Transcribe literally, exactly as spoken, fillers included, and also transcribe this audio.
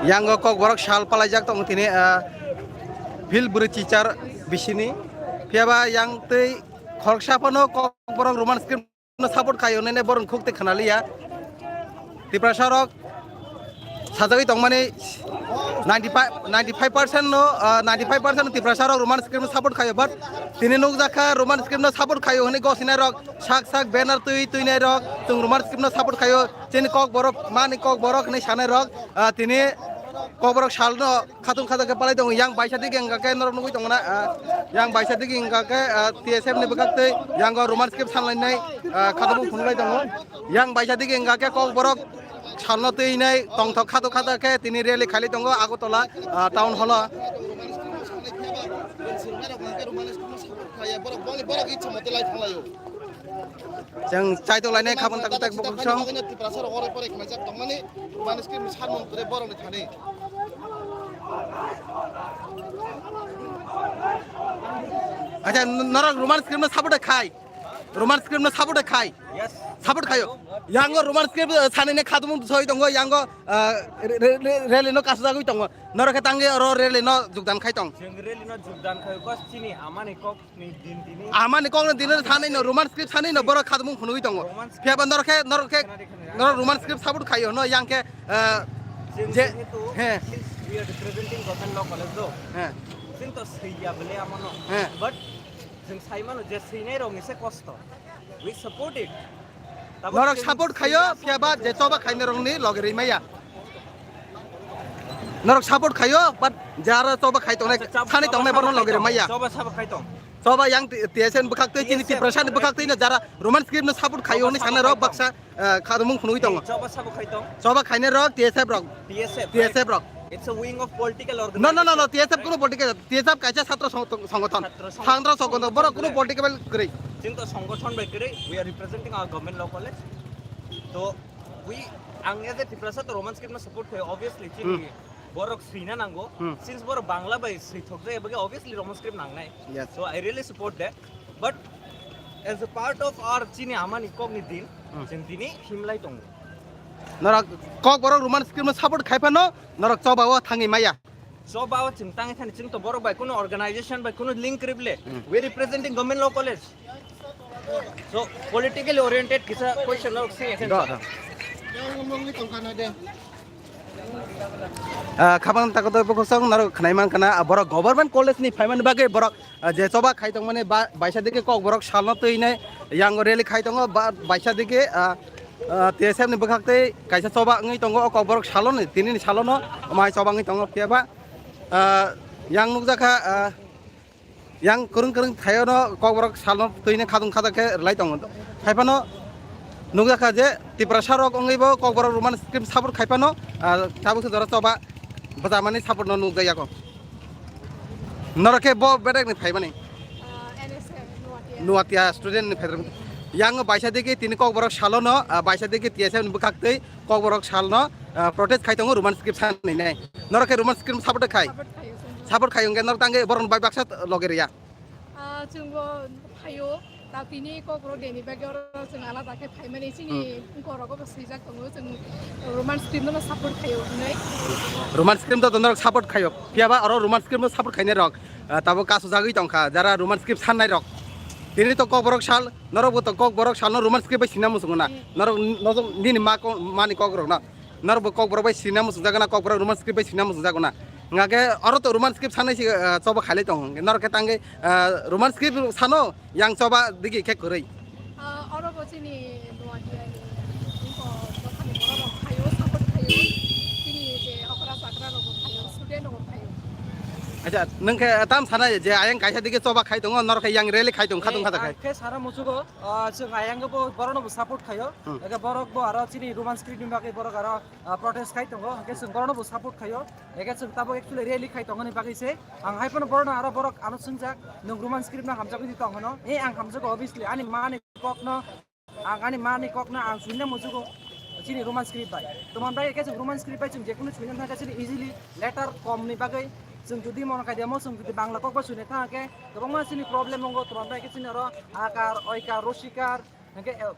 Yango Kokborok sal palaijak tongo tini, ah, Phil Bwrwi Chichar bisini. Phiyaba yang tei khoroksa phano Kokborok Roman script no support khaio nene borok khuk te khwnaliya. Tiprasa rok sajagwi tongmani ninety-five, ninety-five percent no, ah, ninety-five percent no Tiprasa rok Roman script no support khaio, but tini nukjakha Roman script no support khaio hwnwi gosinai rok sak sak banner twi twinai rok chwng Roman script no support khaio, chini Kokborok mani Kokborok hwnwi sanai rok, ah, tini Kokborok sal no khatung khatung khe palai tongo, yang baisa dige wngkha khe norok nugwi tongo na, ah, yang baisa dige wngkha khe, ah, T S F ni bwkhak tei yango Roman script sanlainai, ah, khatung phunulai tongo, yang baisa dige wngkha khe Kokborok salno twi nai tongthok khato khato khe tini rally khailai tongo Agartala, ah, town hall o. Chwng chaitok lainai khabang tak tak bukung song. Acha, norok Roman script no support khai. Roman script no support khai. Yes. Support khaio. Yango Roman script, eh, sanine khadumung soi tongo, yango, eh, re-, re-, re-, rally no kasajagwi tongo. Norok khe tangwi oro rally no jogdan khai tong. Chwng rally no jogdan khai kos chini amani kok ni din tini. Amani kok ni din sanai no Roman script sanai no borok khadumung phunugwi tongo. Roman script. Phiya ba norok khe, norok khe, khna di, khna di. Norok Roman script support khaio no, yang khe, eh, chwng je, jehetu he. Since we are representing government law college do. He. Chwng to swiya bele amono. He. But Chwng sai mano je swinai rokni se kosto. We support it. Tabuk norok chwng support khaio, swinai phiya ba support je choba khainai rokni loge rwi maya. Norok support khaio, but jara choba khai tongnai, acha, choba, thani choba tongnai borno loge rwi maya. Choba sabo khai tong. Choba yang T-, T S F ni bwkhak twi, chini T S F, Tiprasa ni bwkhak twi no jara Roman script no support khaio hwnwi sanai rok baksa. Eh, khadumung phunugwi tongo. Choba sabo khai tong? Choba khainai rok T S F rok. T S F, T S F right? Rok. It's a wing of political organization. No, no, no, no, T S F right? Kuno political, T S F kaisa chhatro song-, song-, songothon. Chhatro song-, chhatro songothon, songothon borok kuno political kwrwi. Chwng to songothon bai kwrwi, we are representing our government law college. To we, ang as a Tiprasa to Roman script no support khai, obviously, chini hmm. Borok swina nango. Hmm. Since borok Bangla bai swithok jai, obviously Roman script nangnai. Yes. So I really support that. But as a part of our chini amani kokni din, hmm, chwng tini himlai tongo. Norok Kokborok Roman script no support khai phano norok choba o thangwi maya. Choba o chwng tangwi thani chwng to borok bai kuno organization bai kuno link rwble. Hmm. We representing government law college. So politically oriented kisa question norok sing. Do, do. Ah, khabang takoto bokosong norok khnai man khna, ah, borok government college ni phaimani bagwi borok, ah, je choba khai tongmani ba-, baisa digi Kokborok salno twi nai yang rally khai tongo ba-, baisa digi, ah, ah, T S F ni bwkhak twi kaisa choba wngwi tongo o Kokborok salo ni tini ni salo no mai choba wngwi tongo phiya ba, ah, yang nukjakha, ah, Yang kwrwng kwrwng thaio no Kokborok salno twino khadung khada khe rwlai tongo. Haiphano nukjakha je Tiprasa rok wngwi bo Kokborok Roman script support khai phano, ah, tabuk se jora choba bwchamani support no nukjakya kho. Norok khe bo bedek ni phaimani. Ah, N S M, Nuatia. Nuatia student ni phaidrok. Yang baisa digi tini Kokborok salo no, ah, baisa digi T S F ni bwkhak twi Kokborok salno, ah, protest khai tongo Roman script sanwi nai. Norok khe Roman script support khai? Support khaio, chwngbo. Support khai hwnkhe norok tangwi borok bai baksa loge riya? Ah, chwngbo phaio. Ta tini Kokborok deni bagwi oro chwng alada khe phaimani chini, hmm, borok obo swijak tongo, chwng Roman script no support khaio hwnwi. Roman script to norok support khaio. Phiya ba oro Roman script no support khainai rok, ah, tabuk kasujagwi tongkha, jara Roman script sannai rok. Tini to Kokborok sal, norok bo to Kokborok salno Roman script bai sina muchungo na. Hmm. Norok, norok nini ma ko-, mani Kokborok no. Norok bo Kokborok bai sina muchungjak na, Kokborok Roman script bai sina muchungjak na. Hingkha khe oro to Roman script sanai si, ah, choba khailai tongo. Norok khe tangwi, ah, Roman script sano yang choba digi khe kwrwi. Ah, oro bo chini Noatia ni, bwkha, bwkhani borok rok phaio, support khaio. Chini je okra chakra rok bo phaio, student rok bo phaio. Acha, nwng khe tam sana je ayang kaisa digi choba khai tongo, norok khe yang rally khai tongo, khatung khata khai. Ang khe sana muchugo, ah, chwng ayang bo borok no bo support khaio. Hmm. Eke borok bo aro chini Roman script ni bagwi borok aro, ah, protest khai tongo, hwnkhe chwng borokno bo support khaio. Eke chwng tabuk actually rally khai tongmani bagwi se. Ang hai phano borokno aro borok ano swngjak, "Nwng Roman script no hamjagwi di tong hwno?" E, ang hamjago, obviously, ani mani kokno, ang ani mani kokno ang swina muchugo chini Roman script bai. Tomon bai eke chwng Roman script bai chwng jekunu swina thangkhe chini easily letter kom ni bagwi chwng jodi mono kaidiamo chwng jodi Bangla kok bai swina thangkhe kwbangma chini problem wngo, tomon bai khe chini oro akar, oikar, rosikar, hwnkhe, eh,